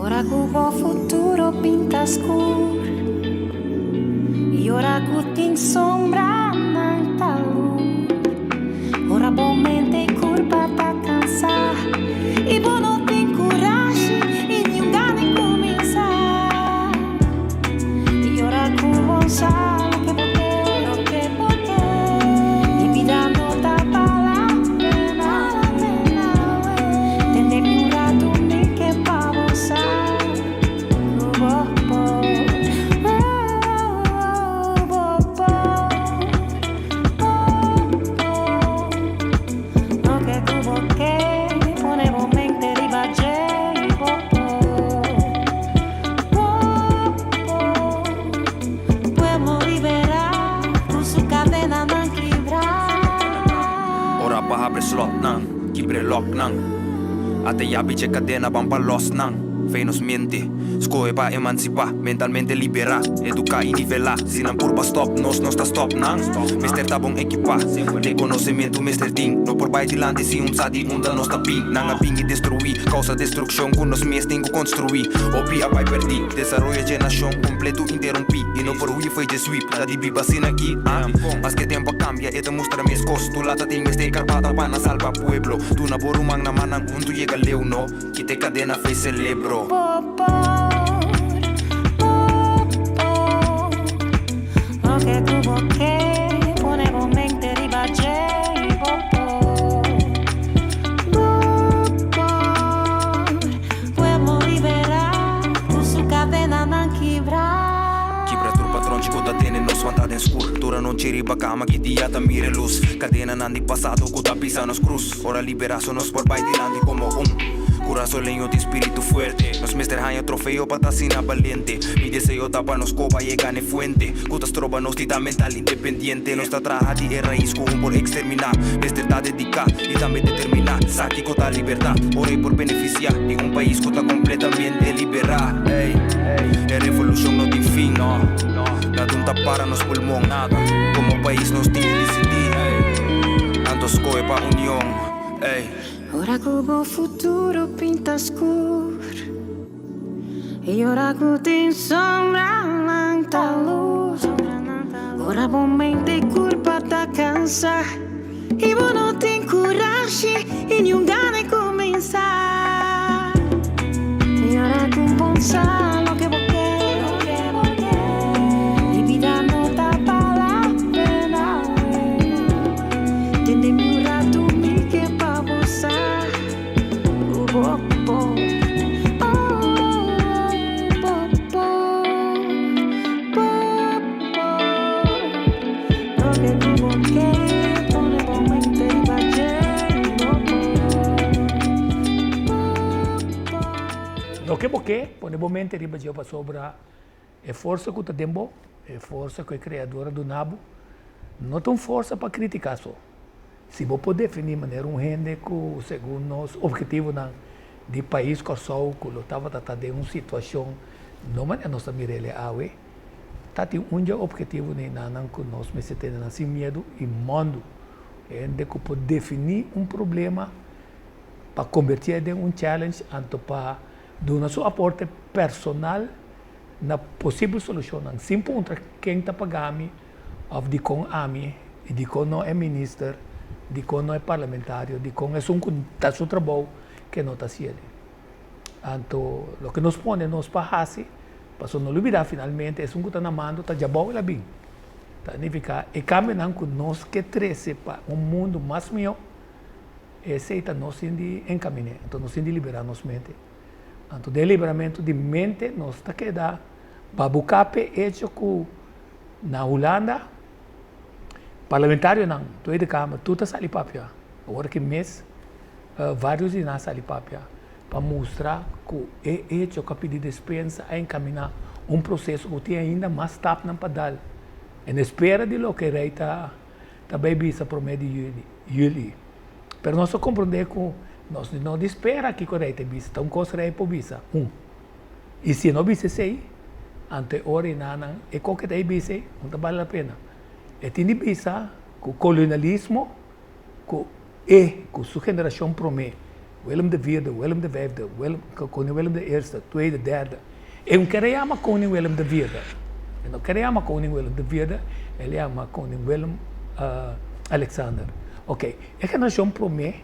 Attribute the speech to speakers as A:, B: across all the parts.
A: Ora ku bo futuro pinta skur I ora ku tin sombranan ta lur Ora bo mente i kurpa ta kansá I bo no tin kurashi i niun gana di kuminsá I ora ku bo sa loke bo ke loke bo ke I bida no ta bala pena Tende mi un ratu mi ke pa bo sa ku bo por Bo por bo por Loke ku bo ke pone bo mente riba dje Bo por bo por Pueblo liberá ku su kadenanan kibrá.
B: Ora pa habri slotnan, kibr'e loknan. Ata yabi dje kadena ban pa lòsnan. Fei nos mente, skohe pa emansipá, mentalmente liberá, eduká i nivelá. Si nan purba stòp nos, nos ta stòp nan. Mester ta bon ekipá, den konosementu mester tin. No por bai dilanti sin un sa di unda nos ta bin. Nan a bin i destruí, kousa destrukshon ku nos mes tin ku konstruí. Hopi a bai pèrdí, desaroyo dje nashon kompletu interumpí i no por hui fo'i dje sweep. Ta di biba asina aki, ah? Maske tempu a kambia, e ta mustra meskos. Tu lata tin mester karbata pa nan salba pueblo. Duna bo ruman na mannan huntu yega leu, no? Kita e kadena fei selebro.
A: Bo por, bo por, loke ku bo ke, pone bo mente riba dje i bo por, bo por, pueblo liberá ku su kadenanan kibrá.
B: Kibra tur patronchi ku ta tene nos wanta den skur. Tur anochi riba kama ki dia ta mira e lus. Kadenanan di pasado ku ta pisa nos krus. Ora liberá so nos por bai dilanti komo un kurasoleño tin spiritu fuerte. Nos mester haña trofeo pa ta asina balente. Mi deseo ta pa nos koba yega n'e fuente ku ta stroba nos di ta mental independiente. Nos ta traha di e rais ku un por eksterminá. Mester ta dediká i tambe determiná. Sa kiko ta libertat ora e por benefisiá di un pais ku ta kompletamente liberá. Ey, e revolushon no tin fin, no. Nada un ta para nos pulmon. Komo pais nos tin di disidí. Anto skohe pa union. Ey.
A: Ora ku bo futuro pinta skur I ora ku tin sombranan ta lus Ora bo mente i kurpa ta kansa I bo no tin kurashi i niun gana di kuminsá I ora ku bo sa loke bo ke I bida no ta bala pena Tende mi un ratu mi ke pa bo sa ku bo por Oh bo por bo por Loke ku bo ke pone bo mente riba dje Bo por bo por.
C: Loke bo ke pone bo mente riba dje pasobra e forsa ku ta den bo, e forsa ku e Kreador a duna bo, no ta un forsa pa kritiká so. Si bo por definí manera un hende ku segun nos ophetivonan di pais Kòrsou ku lo tabata ta den un situashon no manera nos ta mira el awe, ta tin un dje ophetivo di nan ku nos mester tene nan sin miedu i mòndu. Hende ku por definí un problema pa kombertié den un challenge anto pa duna su aporte personal na posibel solushonnan sin puntra ken ta paga mi òf dikon ami i dikon no e minister, dikon no e parlamentario, dikon esun ku ta su trabou ke no ta hasiel. Anto loke nos pone nos pa hasi, pasobra no lubida finalmente esun ku ta na mando ta djabou el a bin. Ta nifiká e kambionan ku nos ke trese pa un mundu mas mihó, esei ta nos tin di enkaminé, anto nos tin di liberá nos mente. Anto den liberamentu di mente nos ta keda babuká p'e echo ku na Hulanda parlamentarionan, Tweede Kamer, tur ta sali papia. Awor aki mes varios di nan a sali papia pa mustra ku e echo ku a pidi despensa a enkaminá un proseso ku tin ainda mas stapnan pa dal en espera di loke rei ta ta bay bisa prome di juli juli. Pero nos ta comprende cu nos no di spera kico rey ta bisa, ta un cos rey por bisa, un. Y si e no bisa esey, anto e ora y nanan e coke ta bisa ey no ta bale la pena. E tin di bisa cu colonialismo cu e cu su generacion prome. Willem de Vierde, Willem de Vijfde, Willem, Koning Willem de Eerste, Tweede, Derde. E no kere yama Koning Willem de Vierde. E no kere yama Koning Willem de Vierde, el yama Koning Willem Alexander. Ok, e generashon promé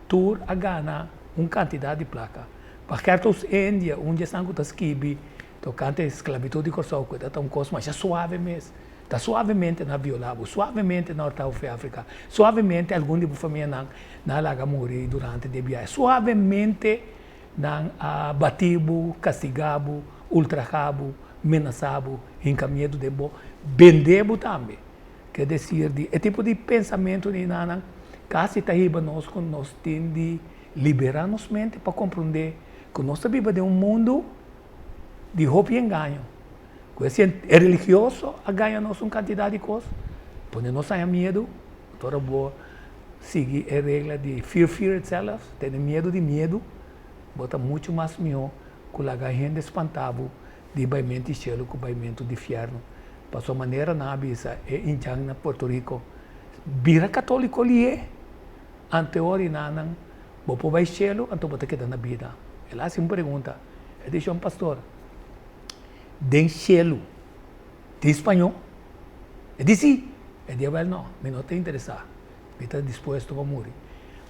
C: tur a gana un kantidat di plaka. Pa Gert Oostindie, un di esnan ku ta skibi tokante sklabitut di Kòrsou, ku e ta ta un kos masha suave mes. Ta suavemente nan a violá bo, suavemente nan a hortá bo for Afrika, suavemente algun di bo famianan nan a laga muri durante di e biahe, suavemente nan a bati bo, kastigá bo, ultrahá bo, menasá bo, hinka miedu den bo, bende bo tambe. Ke desir di e tipo di pensamentu di nan kasi ta hiba nos ku nos tin di liberá nos mente pa komprondé ku nos ta biba den un mundu di hopi engaño. Ku e e religioso a gaña nos un kantidat di kos, pone nos haña miedu, ora bo sigui e regla di fear fear itself, tene miedu di miedu, bo ta muchu mas mihó ku laga hende spanta bo di baimentu di shelu ku baimentu di fièrnu. Pasobra manera nan a bisa e indjan na Puerto Rico, bira katoliko lié, anteor i nanan bo por bai shelu anto bo ta keda na bida. El a hasi un pregunta, e di shon pastor, Den shelu tin spañó? E di si. E di awel no, mi no ta interesá. Mi ta dispuesto pa muri.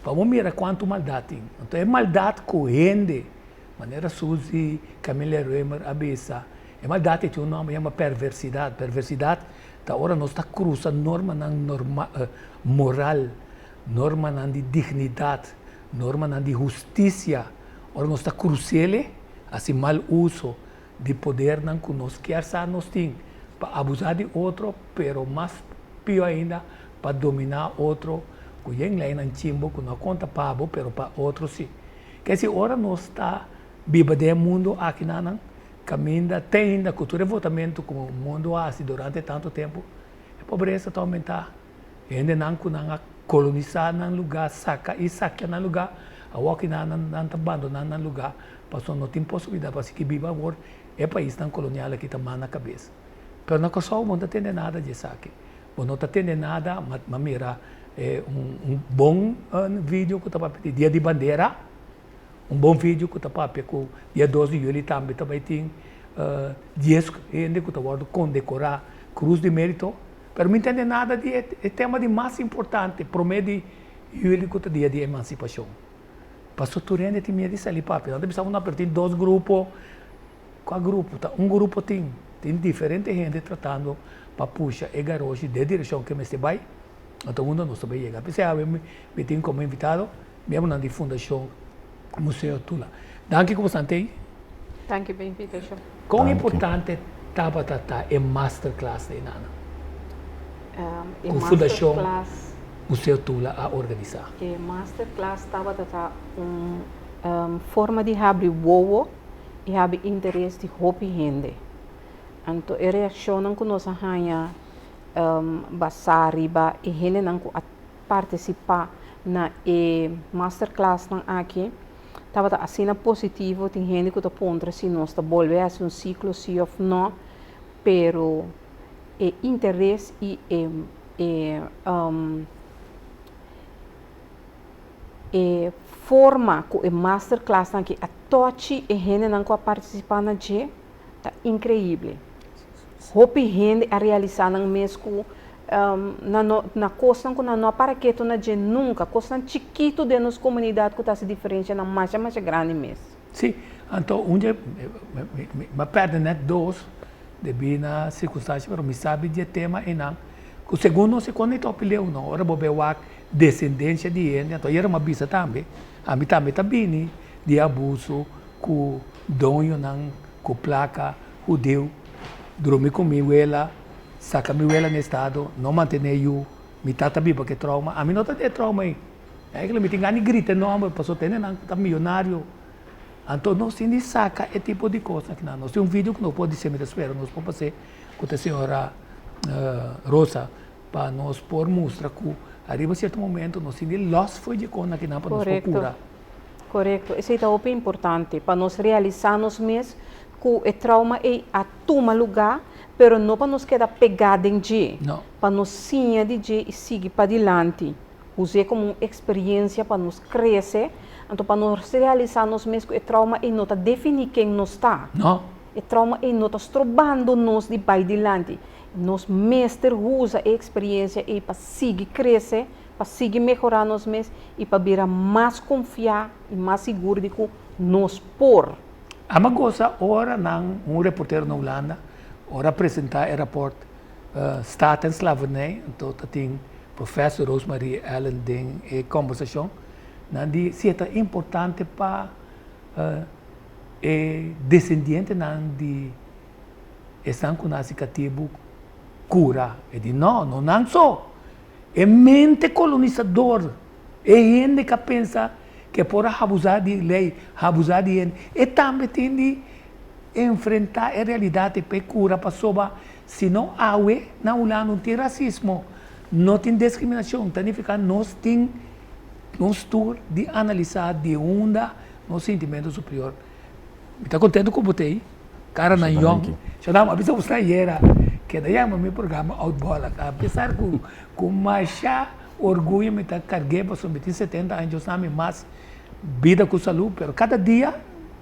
C: Pa bo mira kuantu maldat tin. Anto e maldat ku hende, manera Suzy Camelia Römer a bisa, e maldat ei tin un nòmber, yama perversidat. Perversidat ta ora nos ta krusa normanan norma moral, normanan di dignidat, normanan di hustisia. Ora nos ta krus'el, hasi mal uso di podernan ku nos kier sa nos tin pa abusá di otro, pero mas pió ainda pa dominá otro ku yen leinan chimbo ku no a konta pa bo pero pa otro sí. Ke si ora nos ta biba den e mundu akinanan kaminda te ainda ku tur e votamentu ku mundu a hasi durante tantu tempu e pobresa ta oumentá. Hendenan ku nan a kolonisá nan lugá, saka i sakia nan lugá, awor ki nan nan ta bandoná nan lugá pasobra no tin posibilidat pa sigui biba awor e paisnan kolonial aki ta man na kabes. Pero na Kòrsou bo no ta tende nada di esaki. Bo no ta tende nada, m'a mira un un bon video ku ta papia di dia di bandera, un bon video ku ta papia ku dia dos di yuli tambe ta bai tin dies hende ku ta wòrdu kondekorá Krus di Mérito. Pero mi ntende nada di e tema di mas importante, prome di yuli ku ta dia di emansipashon. Paso tur hende tin miedu di sali papia. Nan ta bisa no, pero tin dos grupo. Kua grupo? Ta un grupo tin. Tin diferente hende tratando pa pusha e garoshi den direkshon ku e mester bai. Anto unda nos ta bai yega. P'esei awe mi tin komo invitado miembronan di Fundashon Museo Tula. Danki ku bo sta ei.
D: Danki pa e invitashon.
C: Kon importante tabata ta e masterclass ei Nana?
D: E
C: Ku Fundashon
D: masterclass.
C: Museo Tula a organisá.
D: E masterclass tabata ta un forma di habri wowo i habri interes di hopi hende. Anto e reakshonnan ku nos a haña basá riba e hendenan ku a partisipá na e masterclassnan aki tabata asina positivo, tin hende ku ta puntra si nos ta bolbe hasi un siklo si òf nò, pero e interes i e e e forma ku e masterclassnan aki a tòchi e hendenan ku a partisipá na dje ta inkreible. Hopi hende a realisá nan mes ku nan no na kosnan ku nan no a para ketu na dje nunka, kosnan chikitu den nos komunidat ku ta hasi diferenshanan masha masha grandi mes.
C: Sí, anto un dje mi a pèrdè nèt dos debí na sirkunstansha pero mi sabi di e tema einan ku segun nos e kon e ta hopi leu no, ora bo bai wak desendensia di hende anto ayera mi a bisa tambe ami tambe ta bini di abuso ku doñonan ku plaka hudiu drumi ku mi wela, saka mi wela na estado, no mantené yu, mi tata biba ku e trauma, ami no ta den e trauma ei, eigenlijk mi tin gana di grita e nòmber pasobra tende nan ta miyonario, anto nos tin di saka e tipo di kosnan kinan, nos tin un video ku nos por dise mi ta spera nos por pas'é ku ta señora Rosa pa nos por mustra ku ariba sierto momento nos tin di lòs for di e kosnan kinan pa nos por kura.
D: Korekto, esei ta hopi importante pa nos realisá nos mes ku e trauma ei a tuma lugá, pero no pa nos keda pegá den dje, pa nos siña di dje i sigui padilanti, us'é komo un eksperiencia pa nos krese. Anto pa nos realisá nos mes ku e trauma ei no ta definí ken nos ta.
C: No.
D: E trauma ei no ta strobando nos di bai dilanti. Nos mester usa e eksperiencia ei pa sigui krese, pa sigui mehorá nos mes i pa bira mas konfiá i mas sigur di ku nos por.
C: Ami a gosa ora nan un reportero na Hulanda ora a presentá e rapòrt Staat en Slavernij, anto ta tin Professor Rosemarie Allen den e kòmbersashon, nan di si e ta importante pa e desendientenan di esnan ku nasi katibu kura. E di no, no nan so. E mente kolonisador, e hende ku a pensa ku e por a habusá di lei, habusá di hende, e tambe tin di enfrentá e realidat e pa e kura pasobra si no awe na Hulanda no tin rasismo, no tin diskriminashon, ta nifiká nos tin nos tur di analisá di unda nos sintimentu superior. Mi ta kontentu ku bo ta ei, karanan yòn. Shonam, a bisa bo ayera, keda yama mi programa Oud Bolak. Apesar ku ku masha orguyo mi ta karg'é pasobra mi tin setenta aña, Dios dami mas bida ku salú, pero kada dia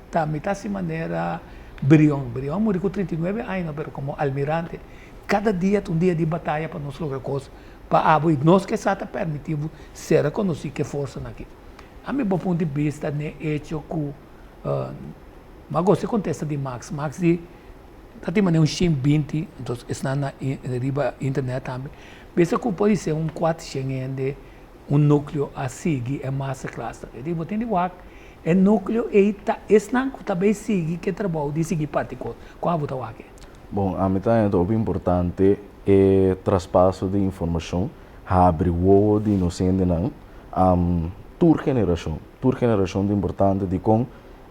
C: ta mi ta hasi manera Brion. Brion a muri ku 39 aña no, pero komo almirante, kada dia ta un dia di bataya pa nos logra kos pa abo i nos ke sa ta permití bo ser rekonosí ku e forsanan aki. Ami bo punto di bista n'e echo ku Ma gosta e kontesta di Max. Max di, Ta tin manera un shen binti, entos esnan na riba internet tambe. Bisa ku por ser un kuater shen hende, un nukleo a sigui e masterclass. E di, bo tin di wak, e nukleo ei ta esnan ku ta bay sigui ku e trabou di sigui parti kos. Kua bo ta wak e?
E: Bon, ami ta haña ta hopi importante e traspaso di informashon, habri wowo di nos hendenan, tur generashon. Tur generashon ta importante dikon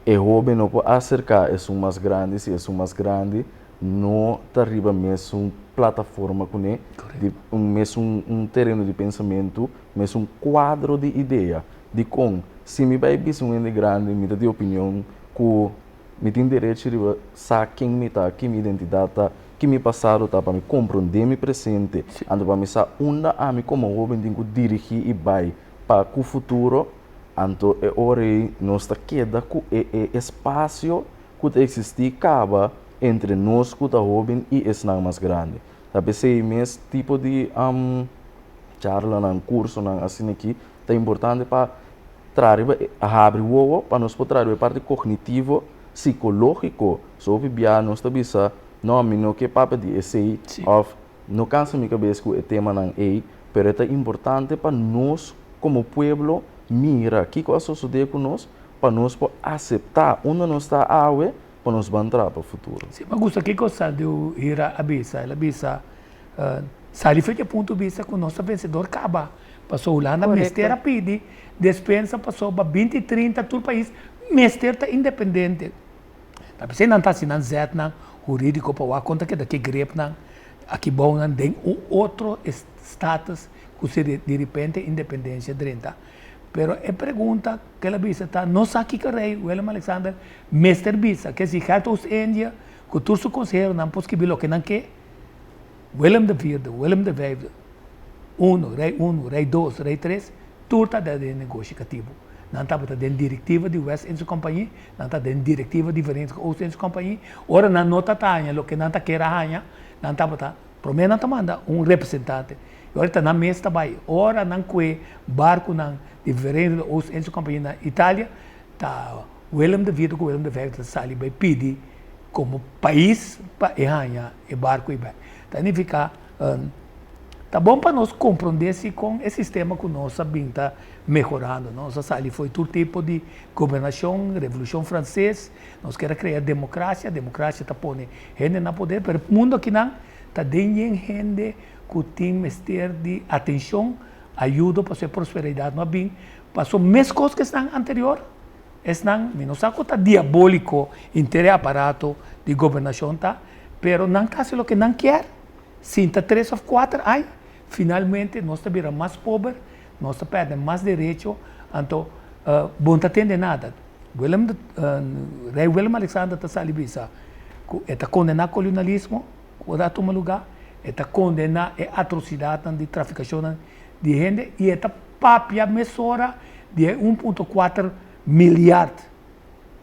E: e hoben no por aserká esun mas grandi si esun mas grandi no ta riba mesun plataforma kuné, di un mesun un tereno di pensamentu, mesun kuadro di idea. Dikon si mi bai bisa un hende grandi mi ta di opinion ku mi tin derecho riba sa ken mi ta, ki mi identidat ta, ki mi pasado ta pa mi komprondé mi presente, anto pa mi sa unda ami komo hoben tin ku dirigí i bai pa ku futuro, anto e ora ei nos ta keda ku e e espasio ku ta eksistí kaba entre nos ku ta hóben i esnan mas grandi. Ta p'esei mes tipo di charlanan, kursonan asina aki ta importante pa traha riba e habri wowo pa nos por traha riba e parti kognitivo, sikológiko. So hopi bia nos ta bisa, no, mi no ke papia di esei òf No cansa mi cabes cu e temanan ey, pero e ta importante pa nos como pueblo mira kico a sosode cu nos pa nos por acepta unda nos ta awe pa nos ban traha pa futuro.
C: Si, mi a gusta kico Sadiu Hira a bisa. El a bisa, Sali fecha punto bisa cu nos ta vencedor caba, pasobra Hulanda mester a pidi despensa pasobra binti trinta tur pais mester ta independente. Ta p'esei nan ta hasi nan zètnan hurídiko pa wak kon ta keda ki grepnan aki bou nan den un otro status ku si di repente independensia drenta. Pero e pregunta ku el a bisa ta, no sa kiko rei Willem Alexander mester bisa, ke si Gert Oost-Indië ku tur su konseheronan por skibi loke nan ke? Willem de vierde, Willem de vijfde, uno, rei uno, rei dos, rei tres, tur ta den negoshi katibu. Nan tabata den direktiva di West Indische Compagnie, nan ta den direktiva di Verenigde Oost-Indische Compagnie. Ora nan no ta ta haña loke nan ta kier a haña, nan tabata, promé nan ta manda un representante, i ora ta nan mes ta bai. Ora nan kue barkunan di Verenigde Oost-Indische Compagnie na Italia, ta Willem de Vierde ku Willem de Vijfde ta sali bai pidi komo pais pa e haña e barku ei bai. Ta nifiká ta bon pa nos komprondé si kon e sistema ku nos a bin ta mehorando. Nos a sali fo'i tur tipo di gobernashon, Revolushon Franses, nos kier a krea demokrasia, demokrasia ta pone hende na poder, pero mundu akinan ta den yen hende ku tin mester di atenshon, ayudo pasobra e prosperidat no a bin pasobra meskos ku esnan anterior. Esnan, mi no sa ku ta diabóliko henter e aparato di gobernashon ta, pero nan ta hasi loke nan kier. Sinta tres òf kuater ai, finalmente nos ta bira mas pober, nos ta pèrdè mas derecho, anto bo no ta tende nada. Willem, Rei Willem Alexander ta sali bisa ku e ta kondená kolonialismo ku a tuma lugá, e ta kondená e atrosidatnan di trafikashonnan di hende i e ta papia mesora di e 1.4. miljard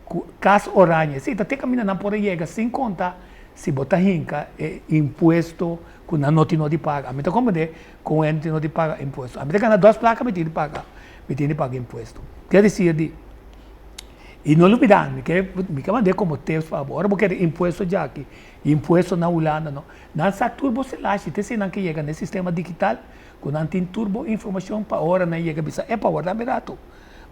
C: ku Kas Oranje. Sí, ta te kaminda nan por a yega sin konta si bo ta hinka e impuesto ku nan no tin no di paga. Ami ta komprendé ku un hende tin no di paga impuesto. Ami ta gana dos plaka mi tin di paga, mi tin di paga impuesto. Kier desir di, i no lubidá, mi ke mi ke mand'é komo tips pa bo, ora bo kere impuesto djaki, impuesto na Hulanda no, nan sa tur bo selashi, te si nan ke yega na e sistema digital ku nan tin tur bo informashon pa ora nan yega bisa, epa, warda mi ratu.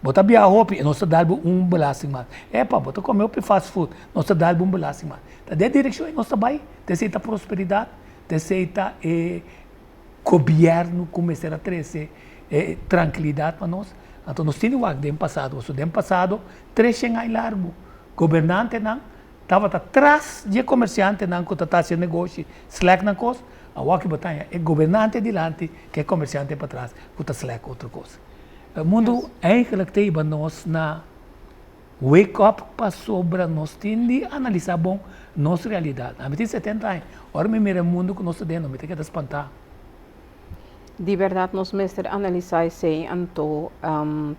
C: Bo ta biaha hopi e nos ta dal bo un belasting mas. Epa, bo ta come hopi fast food, nos ta dal bo un belasting mas. Ta den direccion e nos ta bay, ta esey ta prosperidad, ta esey ta e gobierno cu mester a trece e trankilidad pa nos. Anto nos tin di wak den pasado, pasobra den pasado treshen aña largo gobernantenan tabata tras di e comerciantenan cu ta ta haci negoshi, slek nan cos, awor aki bo ta haña e gobernante dilanti cu e comerciante patras cu ta slek otro cos. E mundu eigenlijk ta hiba nos na wake up pasobra nos tin di analisá bon nos realidat. Ami tin setenta aña, ora mi mira e mundu ku nos ta den mi ta keda spantá.
D: Di bèrdat nos mester analisá esei anto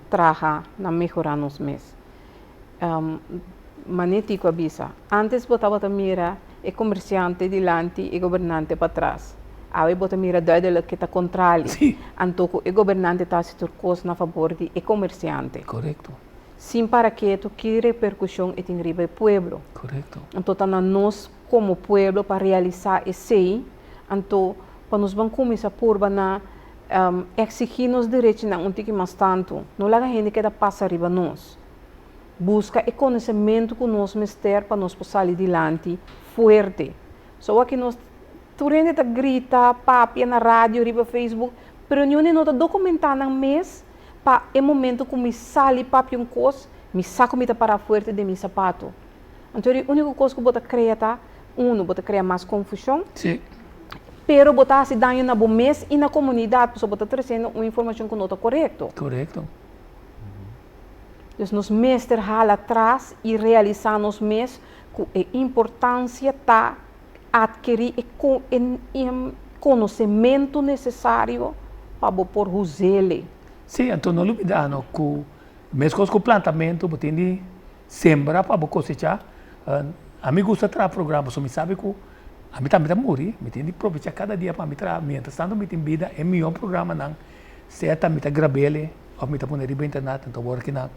D: traha na mehorá nos mes. Manera Tico a bisa, antes bo tabata mira e komersiante dilanti e gobernante patras. Awe bo ta mira duidelijk ke ta kontrali.
C: Sí.
D: Anto ku e gobernante ta hasi tur kos na fabor di e komersiante.
C: Korekto.
D: Sin para ketu ki reperkushon e tin riba e pueblo.
C: Korekto.
D: Anto ta na nos komo pueblo pa realisá esei, anto pa nos ban kuminsá purba na eksigí nos derechinan un tiki mas tantu. No laga hende keda pasa riba nos. Buska e konosementu ku nos mester pa nos por sali dilanti fuerte. So aki nos tur hende ta grita, papia na radio, riba Facebook, pero niun no ta dokumentá nan mes pa e momento ku mi sali papia un kos, mi sa ku mi ta pará fuerte den mi sapato. Anto e úniko kos ku bo ta krea ta, unu, bo ta krea mas konfushon, pero bo ta hasi daño na bo mes i na komunidat, pasobra bo ta tresiendo un informashon ku no ta korekto.
C: Korekto.
D: Dus nos mester hala tras i realisá nos mes ku e importansia ta atkerí e konosementu nesesario pa bo por huz'ele.
C: Sí, anto no lubidá no ku meskos ku plantamentu bo tin di sembra pa bo kosechá. Ami gusta traha programa pasobra mi sabi ku ami tambe ta muri, mi tin di probechá kada dia pa mi traha. Mientras tanto mi tin bida e mihó programanan Sea ta mi ta grab'el of mi ta pone riba internet, anto awor aki na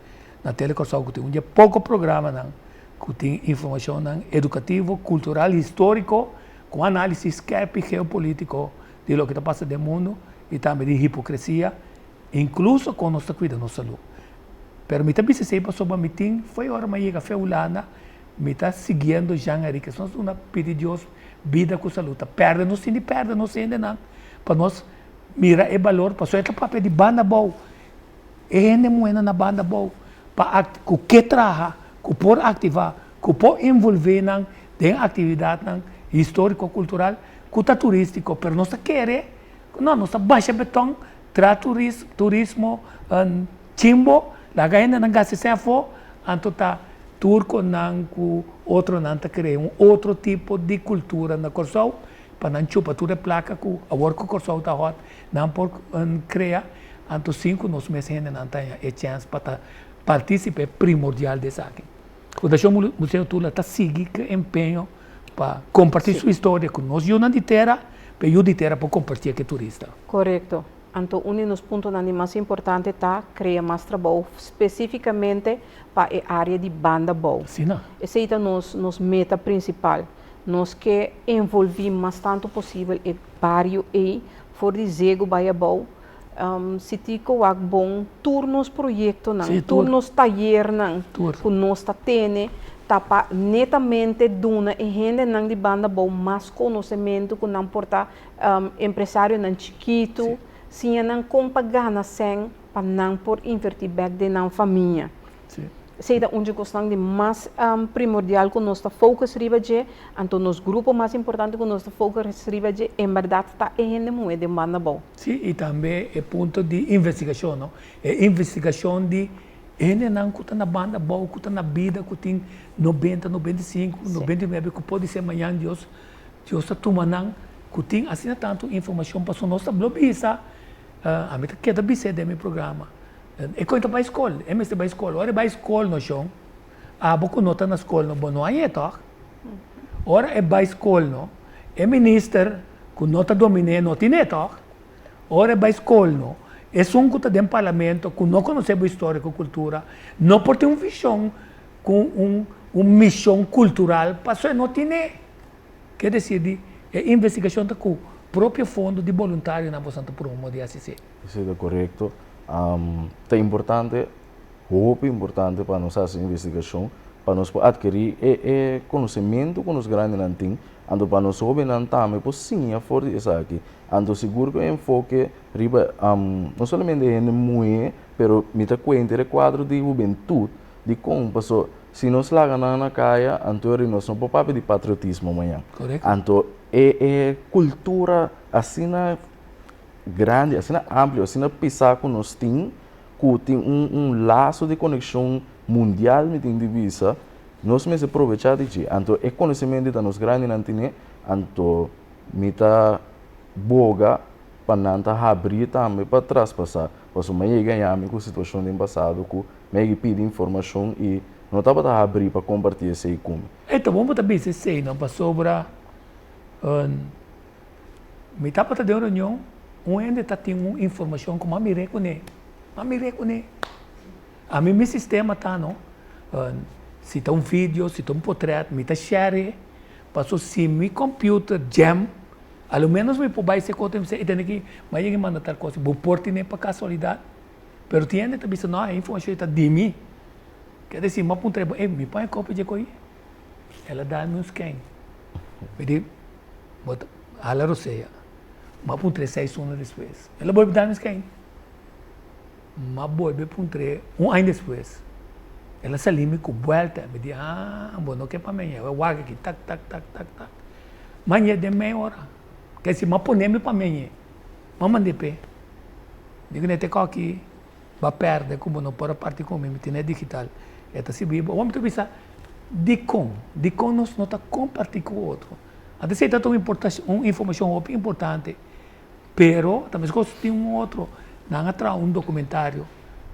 C: na Tele Kòrsou ku tin un di e poko programanan ku tin informashonnan edukativo, kultural, históriko, ku análisis skèrpi geopolítiko di loke ta pasa den mundu i tambe di hipokresia, inkluso kon nos ta kuida nos salú. Pero mi ta bisa esei pasobra mi tin fo'i ora mi a yega fe Hulanda, mi ta siguiendo Jean Henriquez. Nos duna pidi Dios bida ku salú. Ta pèrdè nos tin di pèrdè nos hendenan pa nos Mira e balor pasobra e ta papia di banda abou. E hende muhénan na banda abou pa ku ke traha, ku por aktivá, ku por envolvé nan den aktividatnan históriko kultural ku ta turístiko. Pero nos ta kere ku no, nos ta basha beton, traha turis turismo chimbo, laga hendenan gasta esei afó, anto ta turkonan ku otronan ta krea un otro tipo di kultura na Kòrsou. Pa nan chupa tur e plaka ku awor ku Kòrsou ta hòt, nan por krea, anto sin ku nos mes hendenan ta haña e chèns pa ta partísipe primordial di esaki. Fundashon Museo Tula ta sigui ku e empeño pa kompartí su historia ku nos yunan di tera, pa e yu di tera por kompartié ku e turista.
D: Korekto. Anto un di nos puntonan di mas importante ta krea mas trabou spesífikamente pa e área di banda bou.
C: Asina.
D: Esei ta nos nos meta prinsipal. Nos ke envolví mas tantu posibel e bario ei for di Zego bai abou. Si Tico wak bon tur nos proyektonan, tur nos tayernan ku nos ta tene ta pa netamente duna e hendenan di banda abou mas konosementu ku nan por ta empresarionan chikitu, siña nan kon pa gana sèn pa nan por invertí bèk den nan famia. Esei ta un dje kosnan di mas primordial ku nos ta focus riba dje, anto nos grupo mas importante ku nos ta focus riba dje en bèrdat ta e hende muhé den banda abou.
C: Sí, i tambe e punto di investigashon, no? E investigashon di hendenan ku ta na banda abou, ku ta na bida, ku tin nobenta, 95, 99, ku podi ser mañan Dios, Dios ta tuma nan, ku tin asina tantu informashon, pasobra nos ta blo bisa, ami ta keda bis'é den mi programa. E kon ta bai skol, e mester bai skol. Ora e bai skol no shon, abo ku no ta na skol no, bo no hañ'é tòg? Ora e bai skol no, e minister ku no ta domin'é no tin'é tòg? Ora e bai skol no, esun ku ta den parlamento ku no konosé bo historia ku kultura no por tin un vishon ku un un mishon kultural pasobra e no tin'é. Ke desir di e investigashon ta ku propio fondo di boluntarionan boso ta promo di hasi esei.
E: Esei ta korekto. Ta importante, hopi importante pa nos hasi investigashon pa nos por atkerí e e konosementu ku nos grandinan tin, anto pa nos hóbennan tambe por siña for di esaki. Anto sigur ku e enfoke riba no solamente hende muhé, pero mi ta kuenta e kuadro di hubentut Dikon? Paso si nos laga nan na kaya, anto eri nos no por papia di patriotismo mañan. Anto e e kultura asina grandi, asina amplio, asina pisá ku nos tin, ku tin un un laso di konekshon mundial mi tin di bisa, nos mester probechá di dje. Anto e konosementu ta nos grandinan tene, anto mi ta boga pa nan ta habrí tambe pa traspasá. Pasobra mi a yega haña mi ku situashon den pasado ku Mi a yega pidi informashon i no tabata habrí pa kompartí esei ku mi.
C: E ta bon bo ta bisa esei no pasobra mi tabata den un reunion un hende ta tin un informashon ku mi a mir'é kuné mi a mir'é kuné ami mi sistema ta no si ta un video si ta un potrèt mi ta share paso si mi computer jam a lo menos mi por bai se kote mi bisa e tene ki mi a yega manda tal kos bo por tene pa kasualidat. Pero tin hende ta bisa, no, e informacion ei ta di mi. Ker deci, mi a puntra e, ey, mi pon e copia dje coi? El a dal mi un scan. Mi di, bo ta hala rosea. Mi a puntra e seis luna despues. El a bolbe dal mi scan. Mi a bolbe puntra un aña despues. El a sali mi cu buelta. Mi di, ah, bo no ke pa mi aña. Wak aki, tak, tak, tak, tak, tak. Mi a ñe den mei ora. Ker deci, mi a pone mi pa mi añe. Mi a manda e p'e. Digo ne te koki ba perde ku bo no por a parti ku mi, mi tene digital. E ta sirbi bo. Awor mi ta bisa, dikon? Dikon nos no ta komparti ku otro? Anto esei ta un un informashon hopi importante, pero ta meskos tin un otro, nan a traha un dokumentario,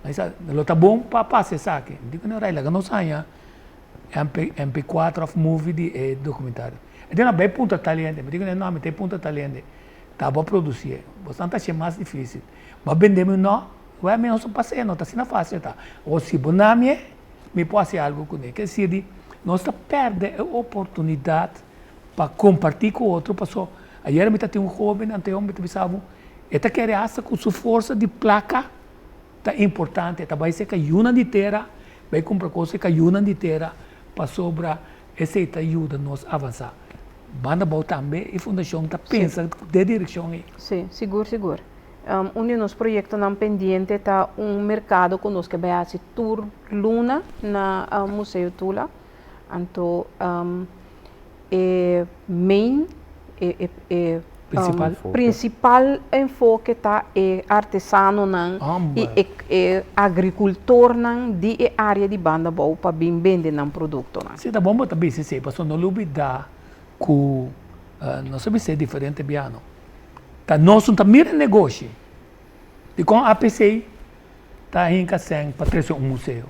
C: nan bisa lo ta bon pa pasa esaki. Mi di ku ne, laga nos haña MP, MP4 òf movie di e dokumentario. E di nan bai puntra tal hende, mi di ku ne, no, mi ta e puntra tal hende. Ta bo a producié. Bosnan ta hacié mas difícil. Bo a bende mi no, wè mi no sa pas'é, no ta asina fácil ta. O si bo na mi, mi por haci algo cuné. Ke decir di nos ta perde e oportunidad pa comparti cu otro paso ayer mi ta tin un hoben anteon mi ta bisa bo e ta kere hasta cu su forsa di placa ta importante, e ta bay serca yunan di tera bay cumpra cos serca yunan di tera pasobra Esei ta yuda nos avansá. Banda bou tambe e fundashon ta pensa den direkshon ei.
D: Sí, sigur sigur. Un di nos proyektonan pendiente ta un merkado ku nos ke bai hasi tur luna na Museo Tula. Anto e main, e e
C: Principal.
D: Principal enfoke ta e artesanonan y e e agricultornan di e area di Banda Bou pa bin bende nan productonan.
C: Si ta bon bo ta bisa esey pasobra no lubida cu nos a bisa e diferente biaha ta nos no ta mira e negoshi dicon APC ta hinca cen pa trece un museo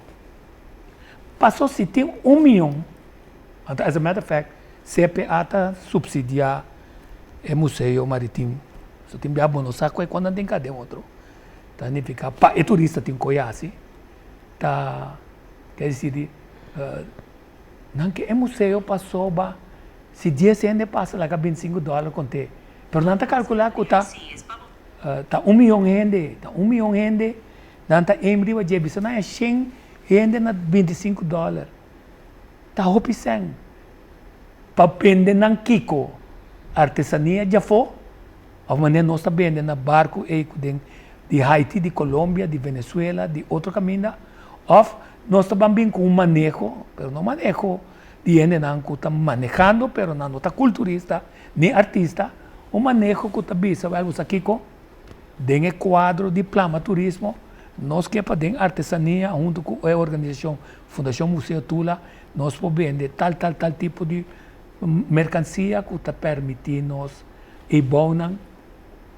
C: paso si tin un miyon anto as a matter of fact CPA ta subsidia e museo maritim so tin bia bo no sa cu cuando nan tin ca den otro ta nifica pa e turista tin cu yasi ta ker disi di nan ke e museo pasobra si dies hende pasa laga bintisinco dollar conte pero nan ta calcula cu ta ta un miyon hende ta un miyon hende nan ta aim riba dje bisa nan e shen hende na bintisinco dollar ta hopi sen. Pa bende nan kiko? Artesania djafó? Of manera nos ta bende na barku ei ku den di Haiti, di Colombia, di Venezuela, di otro kaminda? Of nos ta ban bin ku un maneho, pero no maneho di hendenan ku ta manehando pero nan no ta kulturista ni artista, un maneho ku ta bisa wèl bo sa kiko? Den e kuadro di plama turismo nos ke pa den artesania huntu ku e organisashon Fundashon Museo Tula Nos por bende tal tal tal tipo di merkansia ku ta permití nos e bounan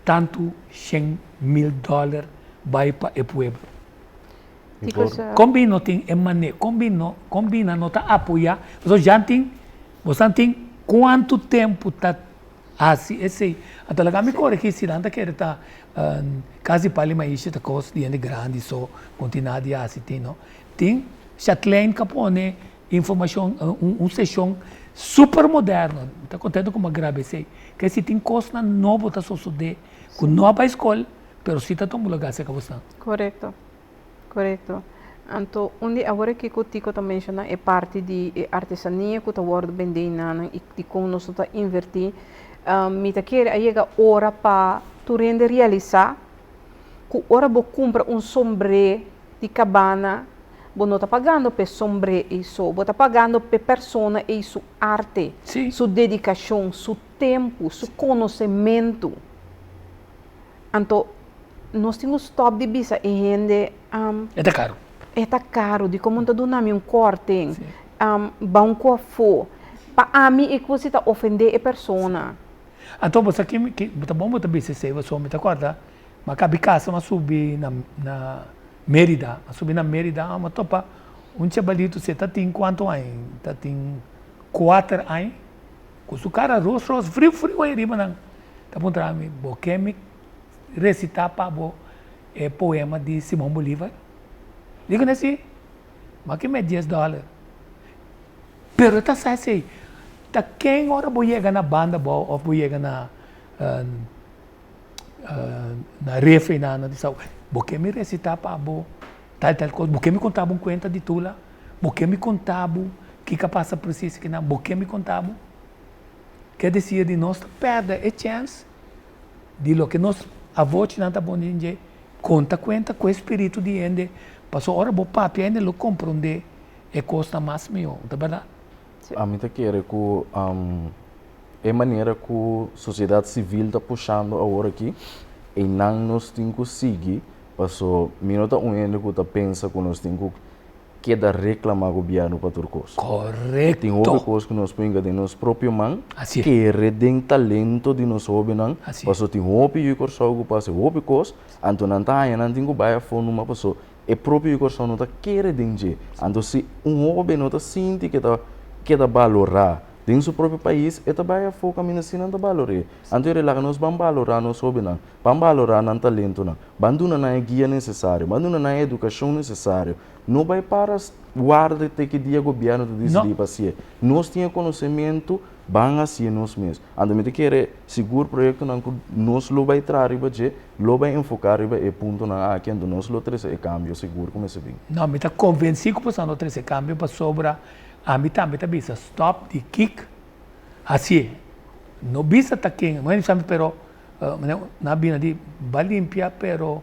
C: tantu 100.000 dòler bai pa e pueblo.
D: Kiko sa?
C: Kon bin no tin e mane, kon bin no, kon bin nan no ta apoyá, pasobra jan tin, bosan tin kuantu tempu ta hasi esei. Anto laga mi koregí si nan ta kere ta Kas di Pali Maishi ta kos di hende grandi so, ku no tin nada di hasi tin no. Tin Chatlein ka pone informashon, un seshon super moderno, mi ta kontento ku mi a graba esei, ke si tin kosnan nobo ta sosodé ku no a bai skol, pero si ta tuma lugá serka bosnan.
D: Korekto, korekto. Anto un di awor aki ku Tico ta menshoná e parti di e artesania ku ta wòrdu bendé einan i dikon nos no ta invertí, mi ta kere a yega ora pa tur hende realisá ku ora bo kumpra un sombré di kabana bo no ta pagando p'e sombré ei so, bo ta pagando p'e persona ei su arte, su dedikashon, su tempu, su konosementu. Anto nos tin ku stòp di bisa e hende,
C: E ta karu.
D: E ta karu, dikon bo no ta duna mi un kòrting? Ba un ku afó. Pa ami e kos ei ta ofendé e persona.
C: Anto bo sa ki, ta bon bo ta bisa esei pasobra mi ta kòrda mi a kabi kasa mi a subi na na Merida, mi a subi na Merida mi a topa un chabalitu si e ta tin kuantu aña? Ta tin kuater aña ku su kara ros ros friu friu ei riba nan. Ta puntra mi, Bo ke mi resitá pa bo e poema di Simon Bolivar? Digo na si, Bo ke me dies dòler. Pero e ta sa esei. Ta ken ora bo yega na banda abou òf bo yega na na ref einan nan ta bisa, Bo ke mi resitá pa bo tal tal kos? Bo ke mi konta bo un kuenta di Tula? Bo ke mi konta bo kiko a pasa presis akinan? Bo ke mi konta bo? Ke desir di nos ta pèrdè e chèns di loke nos avochinan ta bon den dje, konta kuenta ku e spiritu di hende, pasobra ora bo papia hende lo komprondé e kosnan mas mihó, no ta bèrdat?
E: Ami ta kere ku e manera ku sosiedat sivil ta pushando awor aki, einan nos tin ku sigui, paso mi no ta un hende ku ta pensa ku nos tin ku keda reclama gobierno pa tur cos.
C: Correcto.
E: Tin hopi cos cu nos por hinca den nos propio man,
C: Así es.
E: kere den talento di nos hobennan,
C: Así es.
E: paso tin hopi yu Corsou cu por haci hopi cos, anto nan ta haña nan tin cu bay afo numa paso e propio yu Corsou no ta kere den dje. Anto si un hoben no ta sinti cu e ta keda balora den su propio pais, e ta bay afo caminda si nan ta balor'e. Anto e relaga nos ban balora nos hobennan, ban balora nan talentonan, ban duna nan e guia necesario, ban duna nan e educacion necesario. No bai para warda te ki dia gobierno ta disidí pa hasié. Nos tin e konosementu, ban hasié nos mes. Anto mi ta kere sigur proyektonan ku nos lo bai traha riba dje, lo bai enfoká riba e puntonan aki, anto nos lo trese e kambio sigur ku mester bin.
C: No, mi ta konvensí ku boso lo trese kambio pasobra ami tambe ta bisa stòp di kik hasié. No bisa ta ken, pero nan a bini di bai limpia pero.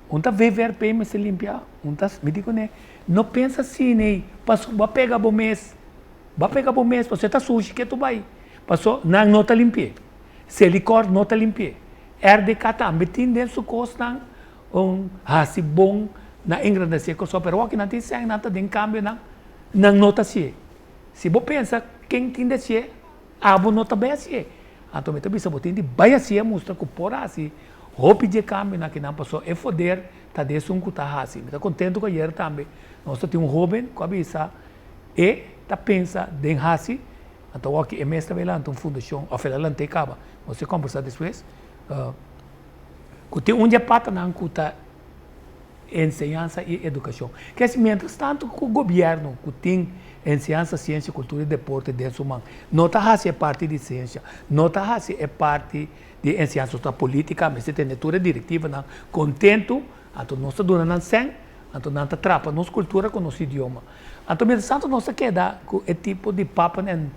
C: Un ta VVRP mester limpia, un ta, mi di kuné, no pensa asina ei, paso bo a pega bo mes, bo a pega bo mes, pasobra e ta sushi ke tu bai, paso nan no ta limpi'é, Selikor no ta limpi'é, RDK tambe tin den su kosnan un hasi bon na engrandesé Kòrsou, pero awor ki nan tin sèn nan ta den kambionan, nan no ta hasié. Si bo pensa ken tin di hasié, Abo no ta bai hasié. Anto mi ta bisa bo tin di bai hasié mustra ku por hasi hopi dje kambionan ki nan pasobra e foder ta di esun ku ta hasi. Mi ta kontentu ku ayer tambe nos ta tin un hoben ku a bisa e ta pensa den hasi, anto awor ki e mes ta bai lanta un fundashon òf el a lant'é kaba, nos ta kombersá despues, ku tin un dje patanan ku ta enseñansa i edukashon. Kesi mientras tantu ku gobièrnu ku tin enseñansa, siensia, kultura i deporte den su man no ta hasi e parti di siensia, no ta hasi e parti di enseñansa, nos ta politika, mester tene tur e direktivanan kontentu, anto nos ta duna nan sèn, anto nan ta trapa nos kultura ku nos idioma. Anto mientras tantu nos ta keda ku e tipo di papen en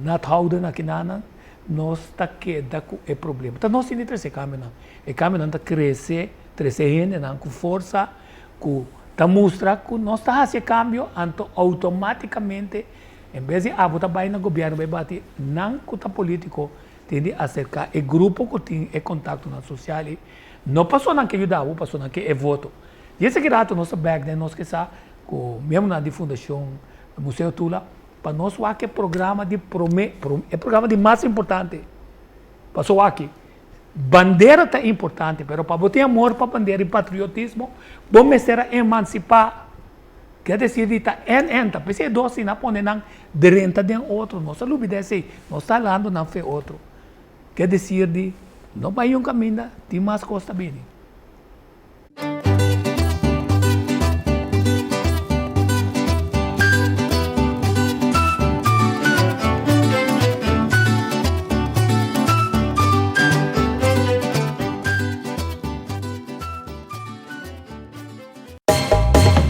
C: nat houden akinanan, nos ta keda ku e problema. Ta nos tin di trese kambionan. E kambionan ta krese. Trese hendenan ku forsa ku ta mustra ku nos ta hasi e kambio, anto outomátikamente en bes di abo ta bai na gobièrnu bai bati, nan ku ta polítiko tin di aserká e grupo ku tin e kontaktonan sosial ei, no pasobra nan ke yuda bo, pasobra nan ke e voto. Di esaki rato nos ta bèk den nos ke sa ku miembronan di Fundashon Museo Tula pa nos wak e programa di promé, e programa di mas importante, pasobra wak. Bandera ta importante, pero pa bo tin amor pa bandera y patriotismo, bo mester a emancipa. Ke decir di ta en en, ta p'esei e dos asina pone nan drenta den otro. Nos a lubida esei, nos ta halando nan fe otro. Ke decir di no bai un caminda, tin mas cos ta bini.